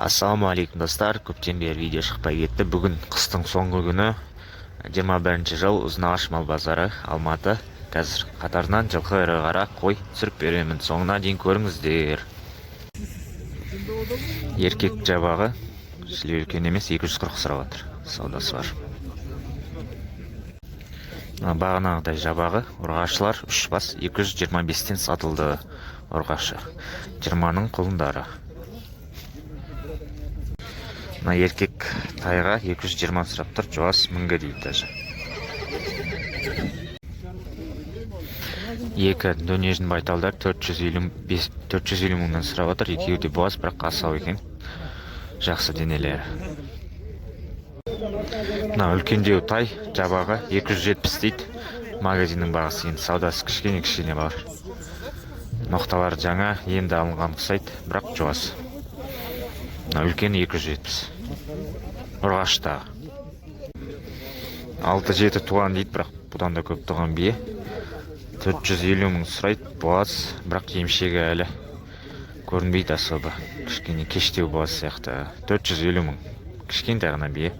Ассалаумағалейкум, достар! Көптен бері видео шықпай кетті. Бүгін қыстың соңғы күні, 21 жыл, Ұзынағаш мал базары, Алматы. Қазір қатарынан жылқы, ірі қара, қой түсіріп беремін. Соңына дейін көріңіздер. Еркек жабағы, шіле үлкен емес, 240 сұрап жатыр, саудасы бар. Мына бағанағыдай жабағы ұрғашылар, үш бас, 225-тен сатылды. Ұрғашы, 20-ның құлындары. Мына еркек тайға 220 сұрап тұр, жуас, мінгі дейді даже. Екі дөнежін байталдар 455, 450 мыңнан сұрап жатыр. Екеуі де буаз, бірақ асау екен, жақсы денелері. Мына үлкендеу тай жабағы 270 дейді магазиннің бағасы, енді саудасы кішкене кішкене бар. Ноқталары жаңа, енді алынған ұқсайды, бірақ жуас. Мына үлкені 270, ұрғаштағы. 6-7 туған дейді, бірақ бұдан да көп туған бие. 450 мың сұрайды, буаз, бірақ емшегі әлі көрінбейді особо, кішкене кештеу буаз сияқты. 450 мың, кішкентай ғана бие.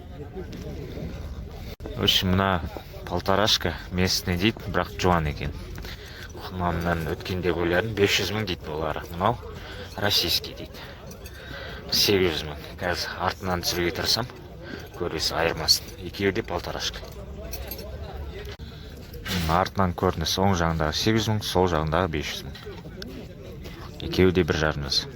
В общем, мына полторашка, местный дейді, бірақ жуан екен, құнаннан өткен деп ойладым. 500 мың дейді олары. Мынау российский дейді, 800 мың. Қазір артынан түсіруге тырысам, көресіз айырмасын. Екеуі де полторашка. Артынан көрініс: оң жағындағы 800 мың, сол жағындағы 500 мың. Екеуі де 1,5 жас.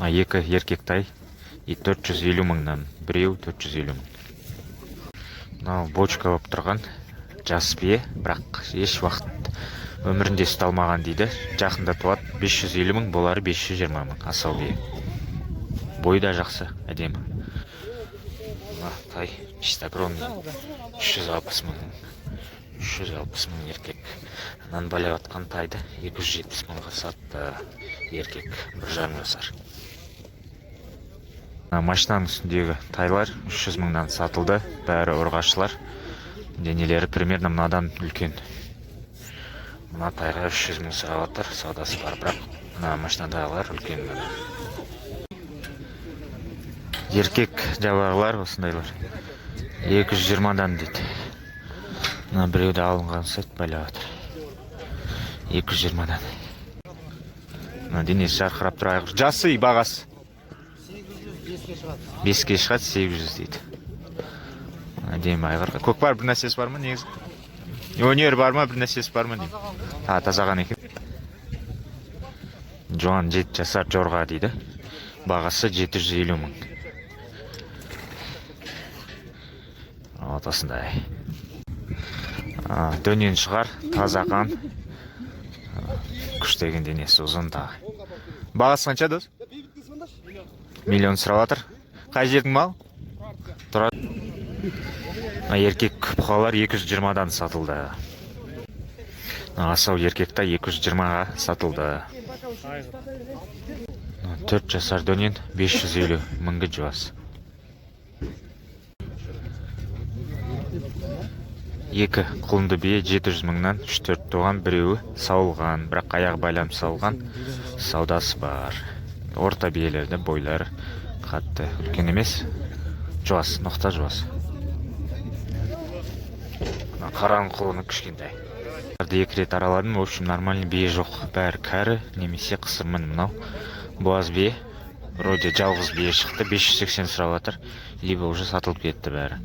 Мына екі еркек тай и 450 мыңнан біреу, 450 мың. Мынау бочка болып тұрған жас бие, бірақ еш уақыт өмірінде сүт алмаған дейді, жақында туады. 550 мың болары, 520 мың. Асау бие, бойы да жақсы, әдемі. Мына тай чистокровный, 360 мың, 360 мың еркек. Ананы байлап жатқан тайды 270 мыңға сатты, еркек, 1,5 жасар. Мына машинаның үстіндегі тайлар 300 мыңнан сатылды, бәрі ұрғашылар. Денелері примерно мынадан үлкен. Мына тайға 300 мың сұрап жатыр, саудасы бар, бірақ мына машинадағылар үлкен мынадан. Еркек жабағылар осындайлар, 220-дан дейді. Мына біреуді алынған сәт байлап жатыр, 220-дан. Мына денесі жарқырап тұр айғыр. Жасы, бағасы? 800, 5-ке шығады. 5-ке шығады, 800 дейді. Әдемі айғыр. Көкпар бір нәрсесі бар ма негізі? Өнер бар ма, бір нәрсесі бар ма деймін. А, тазаған екен. Жуан, 7 жасар жорға дейді. Бағасы 750 мың. Вот осындай. Дөнен шығар, таза қан. Күшті екен денесі, ұзын тағы. Бағасы қанша, дос? Миллион сұрап жатыр. Қай жердің мал? Тұрады. Мына еркек бұқалар 220-дан сатылды. Мына асау еркек та 220-ға сатылды. Мына 4 жасар дөнен 550 мыңғы, жуас. Екі құлынды бие 700 мыңнан, 3-4 туған, біреуі сауылған, бірақ аяғы байланып сауылған, саудасы бар. Орта биелерде бойлары қатты үлкен емес, жуас, ноқта жуас. Мына қараның құлыны кішкентай. Екі рет араладым, в общем, нормальный бие жоқ, бәрі кәрі немесе қысырмын. Мынау буаз бие, вроде жалғыз бие шықты, 580 сұрап жатыр, либо уже сатылып кетті бәрі.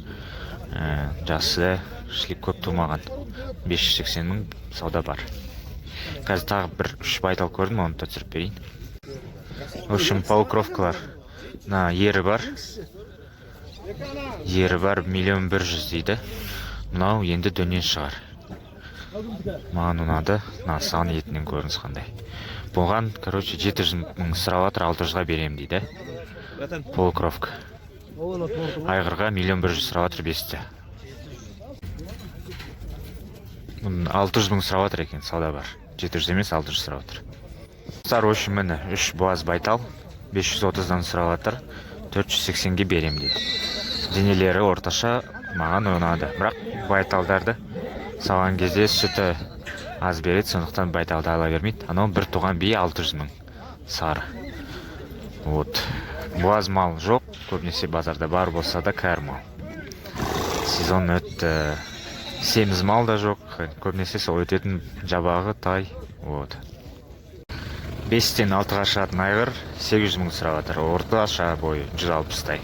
Жасы да шли көп тумаған, 580 мың, сауда бар. Қазір тағы бір үш байтал көрдім, оны да түсіріп берейін. В общем, полукровкалар. Мына ері бар, ері бар, 1,1 миллион дейді. Мынау енді дөнен шығар, маған ұнады. Мына сан етінен көрініс қандай. Бұған, короче, 700 мың сұрап жатыр, 600-ға беремін дейді. Полукровка. Айғырға 1,1 миллион сұрап жатыр, бесте. Бұны 600 мың сұрап жатыр екен, сауда бар. 700 емес, 600 сұрап жатыр. Достар, в общем, міне үш буаз байтал 530-дан сұрап жатыр, 480-ге берем дейді. Денелері орташа, маған ұнады, бірақ байталдарды салған кезде сүті Аз береді, сондықтан байталды ала бермейді. Анау бір туған бие 600 мың, сары. Вот. Буаз мал жоқ, көбінесе базарда бар болса да кәрі мал. Сезон өтті. Семіз мал да жоқ, көбінесе сол өтетін жабағы, тай. Вот. 5-тен 6-ға шығатын айғыр 800 мың сұрап жатыр. Орташа бойы 160-тай.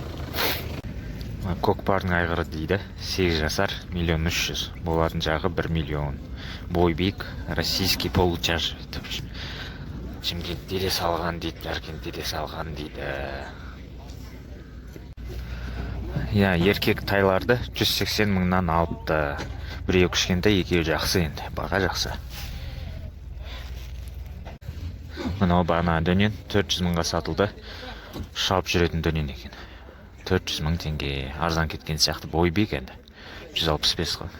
Көкпардың айғыры дейді. 8 жасар, 1 300 000. Болатын жағы 1 миллион. Бой биік, российский получаж. Шымкентте де салған дейді, Жаркентте де салған дейді. Иә, еркек тайларды 180 мыңнан алыпты. Біреуі кішкентай, екеуі жақсы енді. Баға жақсы. Мынау бағана дөнен 400 мыңға сатылды. Шауып жүретін дөнен екен. 400 мың теңге, арзан кеткен сияқты. Бой биік енді. 165 қой.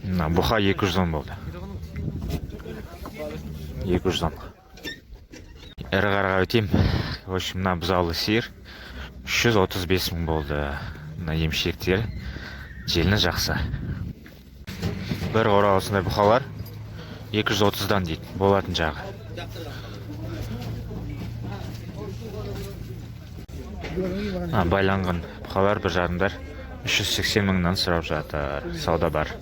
Мына бұқа 210 болды. 210. Ірі қараға өтейін. В общем, мына бұзаулы сиыр 335 мың болды. Мына емшектері желіні жақсы. Бір қора осындай бұқалар 230-дан дейді, болатын жағы. Байланған бұқалар бір жарымдар 380 мыңнан сұрап жатыр. Сауда бар.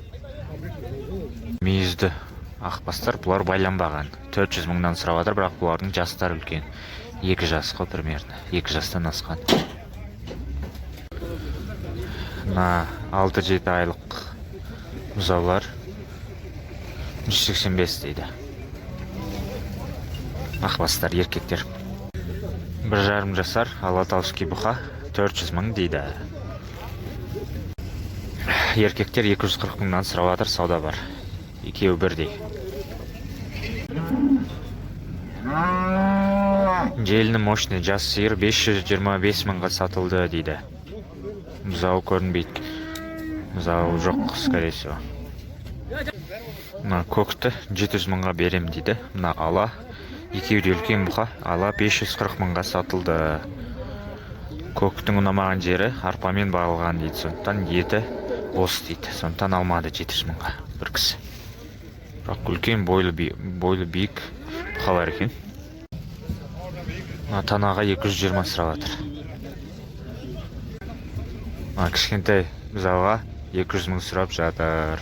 Мүйізді ақбастар, бұлар байланбаған. 400 мыңнан сұрап жатыр, бірақ бұлардың жастары үлкен. 2 жас қой примерно. 2 жастан асқан. Мына 6-7 айлық бұзаулар 185 дейді. Ақбастар, еркектер. 1,5 жасар алатауский бұқа 400 мың дейді. Еркектер 240 мыңнан сұрап жатыр, сауда бар. Екеуі бірдей. Желіні мощный жас сиыр 525 мыңға сатылды дейді. Бұзау көрінбейді. Бұзау жоқ, скорее всего. Мына көкті 700 мыңға берем дейді. Мына ала, екеуі де үлкен бұқа, ала 540 мыңға сатылды. Көктің ұнамаған жері арпамен бағылған дейді. Сондықтан еті бос дейді. Сондықтан алмады 700 мыңға бір кісі. Бірақ үлкен бойлы биік бұқалар екен. Мына танаға 220 сұрап жатыр. Мына кішкентай бұзауға 200 мың сұрап жатыр.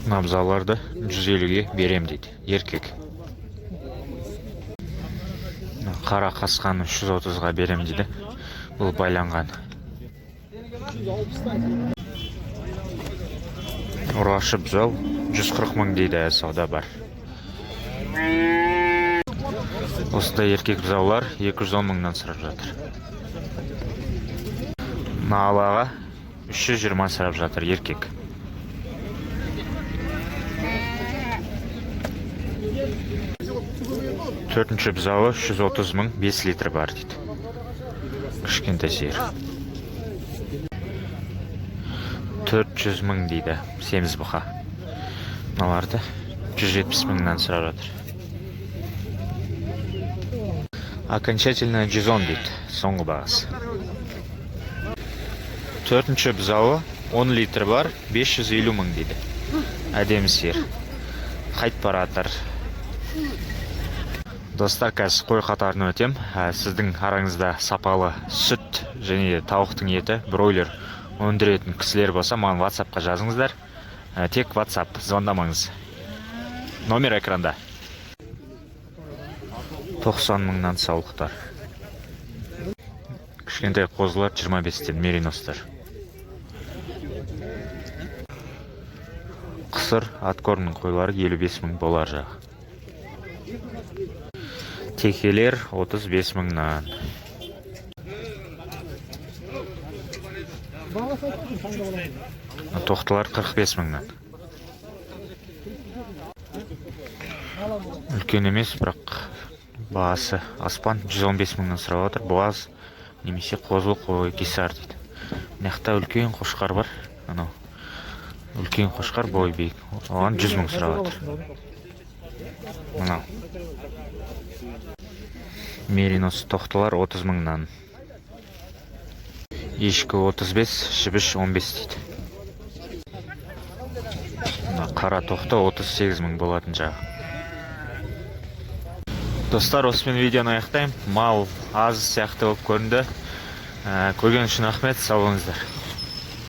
Мына бұзауларды 150-ге берем дейді. Еркек. Қара қасқаны 330-ға берем дейді. Бұл байланған. Ұрғашы бұзау 140 мың дейді, сауда бар. Осындай еркек бұзаулар 210 мыңнан сұрап жатыр. Мына алаға 320 сұрап жатыр еркек. Төртінші бұзауы 330 мың, 5 литр бар дейді. Кішкентай сиыр. 400 мың дейді, семіз бұқа. Мыналарды 170 мыңнан сұрап жатыр. Окончательно 110 дейді, соңғы бағасы. Төртінші бұзауы 10 литр бар, 550 мың дейді. Әдемі сиыр. Қайт баратыр. Достар, қазір қой қатарына өтем. Сіздің араңызда сапалы сүт және тауықтың еті, бройлер өндіретін кісілер болса, маған WhatsApp-қа жазыңыздар. Тек WhatsApp, звондамаңыз. Номер экранда. 90 мыңнан саулықтар. Кішкентай қозылар 25-тен, мериностар. Қысыр откормның қойлары 55 мың болар жағы. Текелер 35 мыңнан. Тоқтылар 45 мыңнан. Үлкен емес, бірақ бағасы аспан, 115 мыңнан сұрап отыр. Буаз немесе қозы қой кесар дейді. Мына жақта үлкен қошқар бар. Анау үлкен қошқар бой биік. Оған 100 мың сұрап отыр. Мынау меринос тоқтылар 30 мыңнан. Ешкі 35, жібіш 15 дейді. Мына қара тоқты 38 мың болатын жағы. Достар, осымен видеоны аяқтаймын. Мал аз сияқты болып көрінді. Көрген үшін рахмет, сау болыңыздар.